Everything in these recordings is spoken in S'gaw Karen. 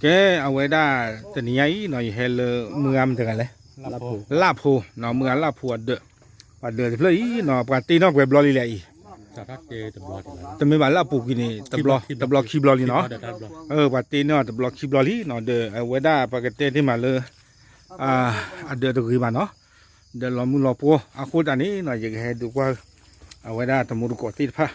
ကဲ, အဝဲဒၣ်တနံၤညါအံၤနီၤ ယဟဲလၢမုၢ်ဂၤမတၤတဂၤလဲၣ်, လၢ်ဖိနီၤ, မုၢ်ဂၤလၢ်ဖိအဒၢး, ပှၤဒၢးတဖျၢၣ်အံၤနီၤ ပှၤတ့ထီၣ်ပှဲၤဘျီလံလဲၣ်အံၤ, တမ့ၢ်ဘၣ်လၢအပူၤကွံာ်န့ၣ် တဘျီခံဘျီလံနီၤ, ပှၤတ့န့ၢ်အီၤတဘျီခံဘျီလံနီၤ, ဒီးအဝဲဒၣ်ပကတဲတ့ၢ်မးလၢ အဒၢးတဂ့ၤဘၣ်နီၤ, ဒီးလီၤမုၢ်လီၤပှီၢ်, အဃိသတးန့ၣ်နီၤ ယကဟဲဒုးကွၢ် အဝဲဒၣ်တမူတကိးသ့ၣ်တဖၣ်,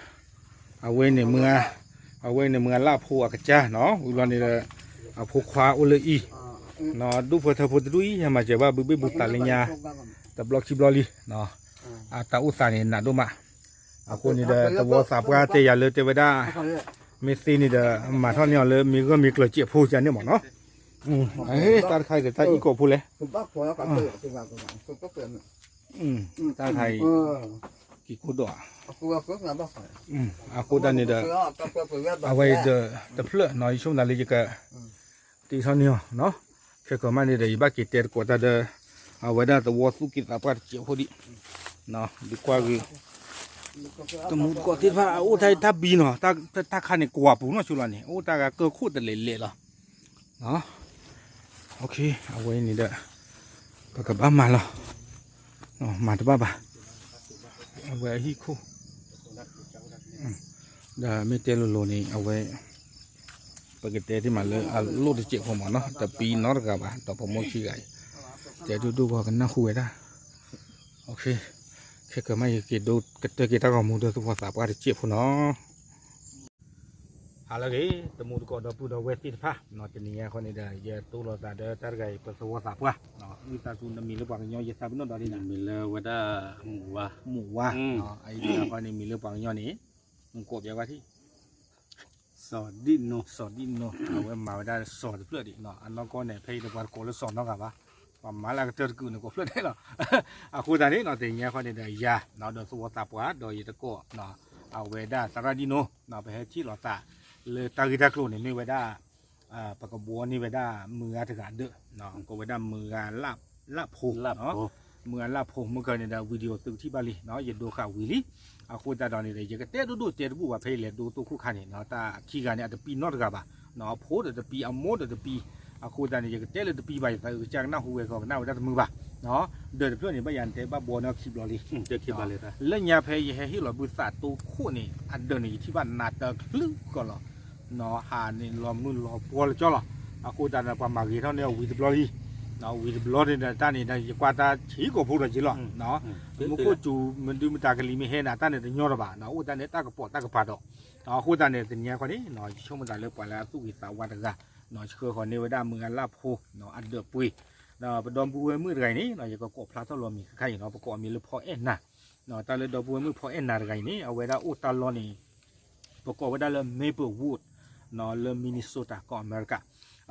အဝဲန့ၣ်မုၢ်ဂၤ, အဝဲန့ၣ်မုၢ်ဂၤလၢ်ဖိအကစၢ်နီၤ, ဝံၤဘျီန့ၣ်ဒီး အဖိခွါအိၣ်လၢအံၤ, ဒူၣ်ဖိထၢဖိတဒူၣ်အံၤ ဟဲမၤစၢၤဘၣ်ဘုဘ့ၣ်ဘုသးလၢညါ တဘျီခံဘျီလံ, အတၢ်အိၣ်သးန့ၣ်နးဒိၣ်မး, အဃိန့ၣ်ဒီး သဝီသးပှၢ်တဲယၤလၢတဲဝဲဒၣ်, မ့ၢ်သ့န့ၣ်ဒီး မၤထီၣ်န့ၢ်အီၤလၢမ့ၢ်ဂၢၢ်မ့ၢ်ကျၢၤစဲးဖိကန့ၣ်မ့ၢ်နီၤ, တၢ်တခါအံၤဒီးတၢ်အံးကီးဖိလဲၣ် တၢ်တခါအံၤ က့ၤခိၣ်ဒိၣ်ဧါ, အဃိသတးန့ၣ်ဒီး အဝဲအံၤဒီးတဖျၢၣ်နီၤ ယဆိကမိၣ်သးလၢယက တ့ထီၣ်န့ၢ်အီၤ, ခဲကမၣ်န့ၣ်ဒီး ယဘၣ်က့ၤတဲသကိးတၢ်ဒီး အဝဲဒၣ်သဝီသူၣ်က့သးပှၢ်တစဲးဖိဒံး, ဒုးကွၢ်ဂ့ၤ တမူတကိးသ့ၣ်တဖၣ် အအိၣ်တၢ်တၢ်ဘံနီၤ, တၢ်ခါန့ၣ်ကွၢ်ပူၤနီၢ်ဆိလီၤန့ၣ် အိၣ်တၢ်ဂၤကၢၢ်ခိၣ်တလဲၤလဲၤလီၤ, အဝဲန့ၣ်ဒီး ပကဘၣ်မၤလီၤ, မၤတဘၣ်ဘၣ်, အဝဲအဟံၣ်ခိၣ်, ဒီးမ့ၢ်တဲလိၤလိၤန့ၣ် အဝဲ ပကတဲတ့ၢ်မးလၢအလိၣ်တစဲးဖိမ့ၢ်နီၤ, တပံနီတဂၤဘၣ် ဒီးပမိၢ်ခံဂၤအံၤ, တဲဒိၣ်ဒိၣ်ဂီၤကနၢ်ဟူဝဲဒၣ်, ခဲကမၣ်ယက့ၤဒိကတၢၢ်က့ၤတၢ်ဂီၤမူဒီး သဝီသးပှၢ်တစဲးဖိနီၤ ဟါလၢအဂ့ၤ တမူတကိးဒီပုၢ်ဒီဝဲၢ်သ့ၣ်တဖၣ်, တနံၤညါဃီန့ၣ်ဒီး ယတိၢ်လိာ်သးဒီးတၢ်တဂၤအံၤ ပသဝီသးပှၢ်, ဝံသးစူၤနမံၤလၢပှၤကညီ ယသးပ့ၤနီၣ်ဒီးဒ်န့ၣ် မံၤလၢဝဲဒၣ် မူးဝါ, အအံၤဃီန့ၣ် မံၤလၢပှၤကညီန့ၣ် မူးကိးပျဲဝဲထံၣ် စီၤဒံၣ်နိ, စီၤဒံၣ်နိ, အဝဲမၤဝဲဒၣ်စီၤတဖျၢၣ်ဒံး, အနီၢ်ကီၢ်န့ၣ် ဖဲအံၤတပှၤတကိးလၢစီၤနီတဂၤဘၣ်, ပှၤမၤလၢအကတၢၢ်တကုာ်န့ၣ်ကိးဖျၢၣ်ဒဲးလီၤ, အဃိသတးန့ၣ် တနံၤညါဃီန့ၣ်ဒီးယၤ ဒီးသဝီသးပှၢ် ဒီးယတကိး အဝဲဒၣ်သရၣ်ဒံၣ်နိ, ပဟဲထံၣ်လိာ်သး လၢတၢ်ဂ့ၢ်တၢ်ကျိၤန့ၣ်မ့ၢ်ဝဲဒၣ် ပကဘှီန့ၢ်ဝဲဒၣ်မုၢ်ဂၤတဂၤဒၢး, ကိးဝဲဒၣ်မုၢ်ဂၤလၢ်ဖိ, မုၢ်ဂၤလၢ်ဖိ မုၢ်ကန့ၣ်ဒီး video သုကထံၣ်ဘၣ်လံ, ယဒိဃာ်ဝံၤလံ, အဃိသတးဒီးန့ၣ်ဒီး ယကတဲဒိၣ်ဒိၣ်တဲတဘူၣ်ဘၣ် ဖဲယလဲၤဒိသိၣ်ခိၣ်ခါန့ၣ် တၢ်ခံဂၤန့ၣ် အတပံနီတဂၤဘၣ်, အဖိဒီးတပံ အမိၢ်ဒီးတပံ, အဃိသတးန့ၣ် ယကတဲလၢတပံဘၣ် ယသးအုးကစၢ်ကနၣ်ဟူဝဲကီးကနၣ်ဝဲဒၣ်တမုာ်ဘၣ်, ဒၢးတဖျၢၣ်န့ၣ် ဘၣ်ယၤနတဲဘၣ်ဘှီန့ၢ်ခံဘျီလံ လၢညါဖဲယဟဲဟ့ၣ်လီၤဘုသးသိခိၣ်န့ၣ် အဒၢးန့ၣ် ယထံၣ်ဘၣ်နးတချုးကီးလီၤ, ဟးန့ၣ်လီၤမုၢ်လီၤပှီၢ်လၢကၠီလီၤ, အဃိသတးန့ၣ် ပှၤမၤဂ့ၤထီၣ်န့ၢ်အဝံၤတဘျီလံ, ဝံၤတဘျီန့ၣ်ဒီးတၢ်န့ၣ်ဒီး ယကွၢ်တၢ်ဆံးကိာ်ဖိလီၤက့ၤလီၤ, မူခိၣ်စူၤ မဒုမတၤကလံၤမ့ၢ်ဟဲန့ၣ် တၢ်န့ၣ်တညီတဘၣ်, အိၣ်တၢ်န့ၣ်တၢ်ကပိာ်တၢ်ကပၤဒီး, အဃိသတးန့ၣ် တနံၤညါခီန့ၣ် ယဆိကမိၣ်သးလၢပှၤလၢအသူၣ်ဂ့ၤသးဝါတဂၤ, ဆှၢဃီၤန့ၢ်ဝဲဒၣ်မုၢ်ဂၤလၢ်ဖိ အဒၢးပှ့ၤ, ဒီးပဒီပုၢ်ဝဲၢ်မုၣ်တဂၤအံၤန့ၣ် ယကကိးဖျါထီၣ်လီၤမံၤခဲခါအံၤနီၤ, ပကိးအမံၤလၢဖီအဲၣ်နၤ, တၢ်လၢဒီပုၢ်ဝဲၢ်မုၣ်ဖီအဲၣ်နၤတဂၤအံၤန့ၣ် အဝဲဒၣ်အိၣ်တၢ်လီၢ်န့ၣ် ပကိးဝဲဒၣ်လၢ Maplewood လၢ Minnesota ကီၢ်အမဲရကၤ,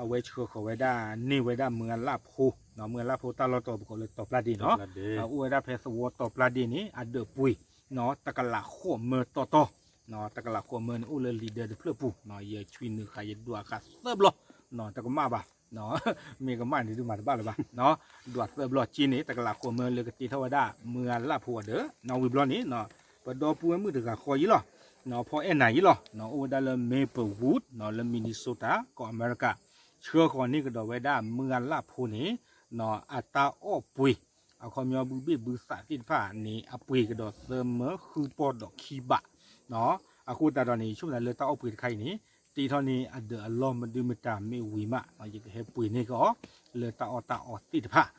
အဝဲဆှၢဃီၤဝဲဒၣ်န့ၢ်ဝဲဒၣ်မုၢ်ဂၤလၢ်ဖိ, မုၢ်ဂၤလၢ်ဖိတၢ်လီၢ်တီၤပကိးလၢတီၤပျၢ်ဒ့ၣ်နီၤ, အိၣ်ဝဲဒၣ်ဖဲသဝီတီၤပျၢ်ဒ့ၣ်န့ၣ် အဒၢးပှ့ၤ, တကလးဃိးမၢတီတီ, တကလးဃိးမၢန့ၣ် အိၣ်လၢလံာ်ဒၢတဖျၢၣ်ပူၤ, ယဆွံနုာ်ဃာ်ယဒွးဃာ်သၢဘျီ, တကမၣ်ဘၣ် မ့ၢ်ကမၣ်န့ၣ်ဒုးမၤတဘၣ်လၢၤဘၣ်, ဒွးသၢဘျီက့န့ၣ် တကလးဃိးမၢလၢကတ့ထီၣ်ဝဲဒၣ် မုၢ်ဂၤလၢ်ဖိအဒၢး, ဝံၤဘျီန့ၣ် ပဒီပုၢ်ဝဲၢ်မုၣ်တဂၤဃီအံၤလီၤ, ဖီအဲၣ်နၤအံၤလီၤ, အိၣ်ဝဲဒၣ်လၢ Maplewood လၢ Minnesota ကီၢ်အမဲရကၤ, ဆှၢဃီၤန့ၢ်ကဒီးဝဲဒၣ်မုၢ်ဂၤလၢ်ဖိန့ၣ် အတၢ်အီၣ်ပှ့ၤ, အခီပညီဘုဘ့ၣ်ဘုသးသ့ၣ်တဖၣ်န့ၣ် အပှ့ၤကဒီးသၢမၢဃုပီၢ်ဒီးခံဘး, အဃိသတးဒီးန့ၣ် ယဆိကမိၣ်သးလၢတၢ်အီၣ်ပှ့ၤတခါအံၤန့ၣ် တ့ထီၣ်န့ၢ်အဒၢးအလီၢ်မဒုမတၤမ့ၢ်ဝံၤမး ယကဟဲပှ့ၤန့ၢ်ကီး လၢတၢ်အီၣ်တၢ်အီသ့ၣ်တဖၣ်,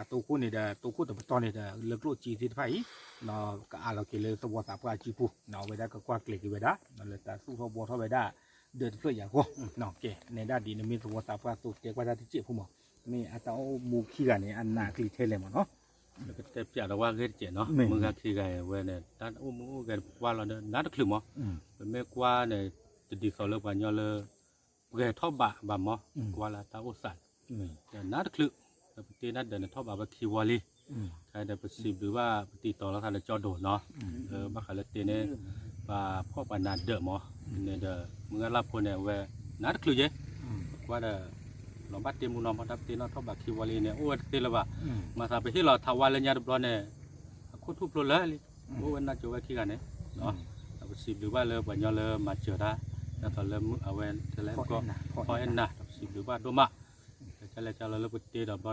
အသိခိၣ်န့ၣ်ဒီး သိခိၣ်တပတီၢ်န့ၣ်ဒီး လၢကျိၣ်စ့သ့ၣ်တဖၣ်အံၤ ကအးလီၤက့ၤလၢသဝီသးပှၢ်အစုပူၤ, အဝဲဒၣ်ကကွၢ်ကျဲၤက့ၤဝဲဒၣ် လၢတၢ်သူၣ်ထီၣ်ဘှီထီၣ်ဝဲဒၣ် ဒၢးတဖျၢၣ်အံၤအဂီၢ်, ကဲ နဲဒၣ်ဒ်နမ့ၢ်သဝီသးပှၢ်သိးတဲကွၢ်တၢ်တစဲးဖိမး, မ့ၢ်အတၢ်အိၣ်မူခံဂၤန့ၣ် အနးအကျံၤထဲလဲၣ်မးနီၤ, ပကတဲပျးဒီးဝဲဂ့ၤတစဲးနီၤ, မုၢ်ဂၤခံဂၤဝဲန့ၣ် တၢ်အိၣ်မူအိၣ်ဂဲၤပကွၢ်လီၤဒီး နးတချုးမး, ပမ့ၢ်ကွၢ်န့ၣ် တဒ်သိးလၢပှၤကညီလၢ ပှဲၤထီၣ်ဘးဘၣ်မး, ကွၢ်လၢတၢ်အိၣ်သးန့ၣ် ဒီးနးတချုး, ဒီးပတ့နၤဒၢးန့ၣ်ထီၣ်ဘးဝဲခံဝီလံ, ခဲဒီးပစံးဘျုးဘၣ်ပတံၤတီၤလီၤသးလၢကၠီဒိၣ်နီၤ, ဘၣ်ဃးလၢတ့န့ၣ် ပှၤဖှီၣ်ပှၤနးဒၢးမး, န့ၣ်ဒီး မုၢ်ဂၤလၢ်ဖိန့ၣ် အဝဲ နးတချုးယဲ, ပကွၢ်ဒီး လီၤဘၣ်တ့မူနီၤမး တၢ်ပတ့နီၣ်ထီၣ်ဘးခံဝီလံန့ၣ် အိၣ်ဝဲတသ့လၢၤဘၣ်, မၤသးပဟ့ၣ်လီၤထးဝါလၢညါတဘျီန့ၣ် အခိၣ်ထူၣ်ဖျိလၢာ်လံ, အိၣ်ဝဲနးကၠိဝဲခံဂၤန့ၣ်, ဒီးပစံးဘျုးဘၣ်လၢပှၤကညီလၢမၤစၢၤတၢ်, ဒ်သိးလၢအဝဲ ဖီအဲၣ်နၤ, ဖီအဲၣ်နၤ စံးဘျုးဘၣ်ဒိၣ်မး, ကလဲၤကလီၤလၢပတ့ဒီးဘျီဒီး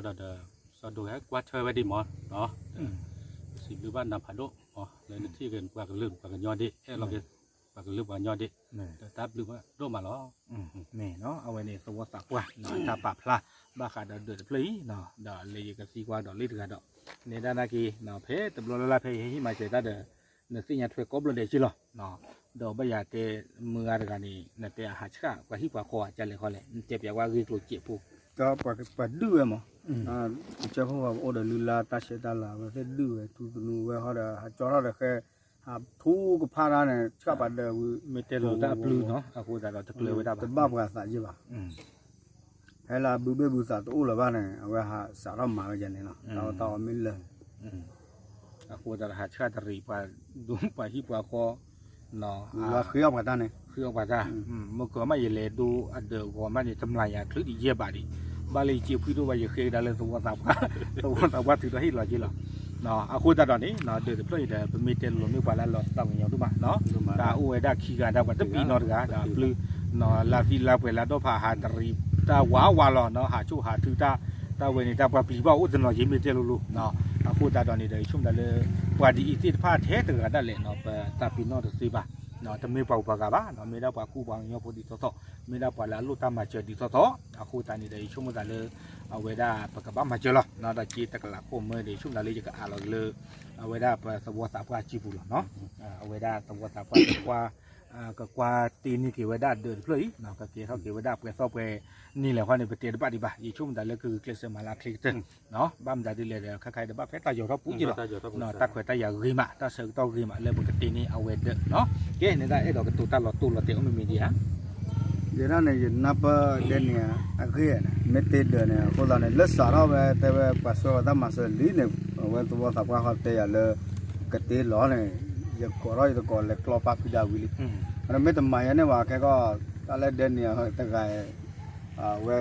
စီၤဒိၣ်ဟဲကွၢ်ထွဲဝဲဒံးမး, စံးဘျုးဘၣ်နၤဖးဒိၣ်လၢနထံၣ်က့ၤပှၤကလုာ်ပှၤကညီဒံး အဲၣ်လီၤက့ၤပှၤကလုာ်ပှၤကညီဒံး, တၢ်ဘျုးဘၣ်ဒိၣ်မးလီၤ. မ့ၢ်နီၤ အဝဲန့ၣ်သဝီသးပှၢ် တၢ်ပာ်ဖျါ ဘၣ်ဃးဒီးဒၢးတဖျၢၣ်အံၤ, ဒီးလၢယကသံကွၢ်ဒီးလံတဂၤဒီး နဲဒၣ်နာ်က့ ဖဲတဘျီလၢ်လၢ်ဖဲယဟဲဟံၣ်မၤစၢၤတၢ်ဒီး နသ့ၣ်ညါထွဲကိးဘျီဒဲးက့လီၤ. ဒီးဘၣ်ယၤတဲမုၢ်ဂၤတဂၤန့ၣ် နတဲအဟးဆှၣ်ပှၤဟံၣ်ပှၤဃီအကလဲၣ်ဃီလဲၣ် နတဲပျးဝဲဂ့ၢ်ကျိၤစဲးဖိ, ပှၤဒုးဝဲမး, ကစၢၢ်ခိၣ်ပှၤအိၣ်ဒီးလုၢ်လၢ်တၢ်ဆဲးတၢ်လၤ အဝဲသ့ၣ်ဒုးဝဲ ထူသနူဝဲဟီဒီး ဟးကၠီထီၣ်ဒီးဃဲ ဟးထူကဖၣ်တၢ်န့ၣ် ဆှၣ်ပှၤဒၢးဝံၤ မ့ၢ်တဲလိာ်တၢ်အပျုၢ်နီၤ အဃိသတးဒီးတကျၢၤဝဲဒၣ်ဘၣ် တဘၣ်ပှၤသးယံၢ်ဘၣ်. ဖဲလၢအဘုဘ့ၣ်ဘုသးတအိၣ်လၢၤဘၣ်န့ၣ် အဝဲဟးစးထီၣ်မၤဝဲဒ်န့ၣ်လီၤ. တၢ်အိၣ်တၢ်အီမ့ၢ်လၢာ် အဃိသတးဒီးဟးဆှၣ်တရံးပှၤဒိပှၤဟံၣ်ပှၤဃီ လီၤဃ့အီၣ်ပှၤတၢ်န့ၣ် ဃ့အီၣ်ပှၤတၢ်, မ့ၢ်ကမၣ်ယလဲၤဒိအဒၢးဂီၤမးန့ၣ် တမျးယၤချုးဒံးယဲၢ်ဘးဒံး, ဘၣ်လၢယစ့ဖှံဒိၣ်ဘၣ်ယဃ့ကဒါလၢသဝီသးပှၢ်, သဝီသးပှၢ်ထုးထီၣ်ဟ့ၣ်လီၤက့လီၤ. အဃိသတးဒီးန့ၣ် ဒၢးတဖျၢၣ်အံၤဒီး ပမ့ၢ်တဲလိၤလိၤမ့ၢ်ပှၤလၢအလီၤသးကညီၤဒိၣ်မး, တၢ်အိၣ်ဝဲဒၣ်ခံဂၤဒၣ်ပှၤတပံၤနီတဂၤဒီးအပျုၢ် လၢသံလၢပှဲၤလၢဒီဖးဟးတရံးတၢ်ဝးဝးလီၤ, ဟးဆိၣ်ဟးထုတၢ်, တၢ်ဝဲန့ၣ်တၢ်ပှၤပျံၤဘၣ်အိၣ်တနီၤက့မ့ၢ်တဲလိၤလိၤ, အဃိသတးဒီးန့ၣ်ဒီး ယဆိကမိၣ်တၢ်လၢ ပှၤဒ်အံၤသ့ၣ်တဖၣ်ထဲတဂၤဒၣ်လဲာ် ပသးပ့ၤနီၣ်တသ့ဘၣ်, တမ့ၢ်ပှၤဂုၤပှၤဂၤဘၣ်, မ့ၢ်ဒၣ်ပှၤကူပှၤကညီဖိဒ်သိးသိး, မ့ၢ်ဒၣ်ပှၤလၢအလိၣ်တၢ်မၤစၢၤဒ်သိးသိး, အဃိသတးန့ၣ်ဒီး ယဆိကမိၣ်တၢ်လၢ အဝဲဒၣ်ပကဘၣ်မၤစၢၤလီၤ, ဒီးက့တကလးခိၣ်မၢဒီး ယဆိကမိၣ်တၢ်လၢယကအးလီၤက့ၤလၢ အဝဲဒၣ်ပသဝီသးပှၢ်စုပူၤလီၤ, အဝဲဒၣ်သဝီသးပှၢ် ကကွၢ်တ့န့ၢ်က့ၤဝဲဒၣ်ဒၢးတဖျၢၣ်အံၤ, ကကဲထီၣ်က့ၤဝဲဒၣ်ပှဲၤသီၣ်ပှဲၤနံၤလဲၣ်ဃီန့ၣ် ပတဲတဘၣ်ဒံးဘၣ်, ယဆိကမိၣ်တၢ်လၢကဂုာ်ကျဲးစၢးမၤလၢအချ့ကတၢၢ်, ဘၣ်မတၤဒ်လဲၣ်ဒီး ခါခါအံၤဒီးဘၣ်ဖဲတၢ်ယီၤထီၣ်ပူၤက့လီၤ, တၢ်ခွဲးတၢ်ယာ်ဂ့ၤမး တၢ်ဆၢကတီၢ်ဂ့ၤမးလၢပကတ့န့ၢ်အဝဲဒၢး, ကဲန့ၣ်ဒၣ်အဲၣ်ဒိးကတိၤတၢ်လီၤတိၢ်လီၤတဲာ်အိၣ်မ့ၢ်မ့ၢ်ဒံးဧါ ယဲဒၣ်န့ၣ် ယနၢ်ပၢၢ်ဒဲန့ၣ် အဂ့ၢ်န့ၣ် မ့ၢ်တ့ဒၢးန့ၣ် အဃိသတးန့ၣ် လၢစးထီၣ်ဝဲတဲဝဲပှၤဆှၢဝဲတၢ်မၤစၢၤလံန့ၣ် အဝဲသဝီသးပှၢ်ဃီတဲယၤလၢ ကတ့လီၤန့ၣ် ယကိးထီၣ်ယသကိးလဲၤကျီပာ်ဖံးဒၣ်ဝံၤလံ, အမ့ၢ်တမၤယဲန့ၣ်ဘၣ် ခဲကီၢ် တၢ်လၢဒဲန့ၣ်တဂၤ အဝဲ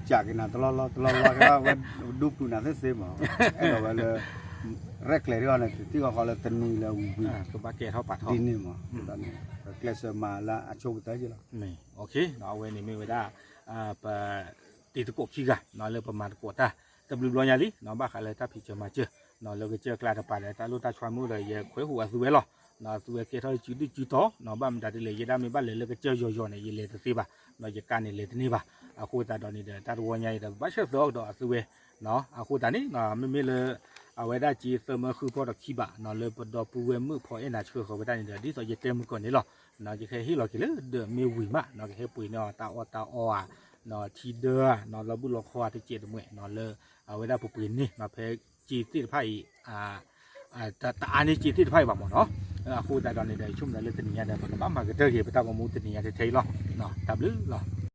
ကးက့ၤနၤတလီၢ်လီၢ်တလီၢ်လီၢ် ခဲကီၢ်ဝဲဒိပူၤနၤသ့သ့မး, အဲၣ်ဒိးဝဲလၢ ရဲၣ်ကျဲၤထီၣ်န့ၣ် တထံၣ်ဃီဃီလၢတနံၤလၢဝံၤဝံၤ ဒ်န့ၣ်မး, ကျဲးစၢးမၤလၢအဆိကတၢၢ်က့လီၤ. အဝဲန့ၣ်မ့ၢ်ဝဲဒၣ် ပ တံၤသကိးခံဂၤ လၢပမၤသကိးတၢ် တဘျုးဘျီညါလံ ဘၣ်ဃးလၢတၢ်ဖံးစၢၤမၤစၢၤ လၢကစၢၢ်ကျါတပၤဒီး တၢ်လိၣ်တၢ်ဆီမ့ၢ်အိၣ်ဒီး ယခွဲးဟူးအသုဝဲလီၤ. အသုဝဲကဲထီၣ်စုဒုၣ်စုတီၤ ဘၣ်မတၤဒ်လဲၣ် ယဲဒၣ်မ့ၢ်ဘၣ်လဲၤလၢကစၢၢ်ယီၤယီၤန့ၣ် ယလဲၤတသ့ဘၣ် ယကါန့ၣ်လဲၤတန့ၢ်ဘၣ်. အဃိသတးဒီးန့ၣ်ဒီး တၢ်တဝီညါအံၤဒီး ပဘၣ်ဆၢသၢအီၤကဒီးအသုဝဲ အဃိသတးန့ၣ် မ့မ့ၢ်လၢ အဝဲဒၣ်က့သၢမၢဃုဖီဒီးခံဘး လၢပဒီပုၢ်ဝဲၢ်မုၣ်ဖီအဲၣ်နၤဆှၢဃီၤဝဲဒၣ်န့ၣ်ဒီး ဒ်သိးယတဲမုၢ်ကီၢ်န့ၣ်လီၤ. ယကဟဲဟ့ၣ်လီၤက့ၤလၢဒၢးမ့ၢ်ဝံၤမး ကဟဲပှ့ၤန့ၢ်အီၤတၢ်အီၣ်တၢ်အီဧါ ထံဒၢဧါ လီၤဘုၣ်လီၤခီဧါ တစဲးတမှဲာ် လၢအဝဲဒၣ်ပပှ့ၤန့ၢ် ဖဲက့သ့ၣ်တဖၣ်အံၤ တအါန့ၢ်က့သ့ၣ်တဖၣ်အံၤဘၣ်မးနီၤ. အဃိသတးဒီးန့ၣ်ဒီး ယဆိကမိၣ်လၢတနံၤညါဒီး ပကဘၣ်မၤကတၢၢ်က့ၤ ပတၢ်ဂီၤမူတနံၤညါထဲထဲအံၤလီၤ. တၢ်ဘျုးလီၤ.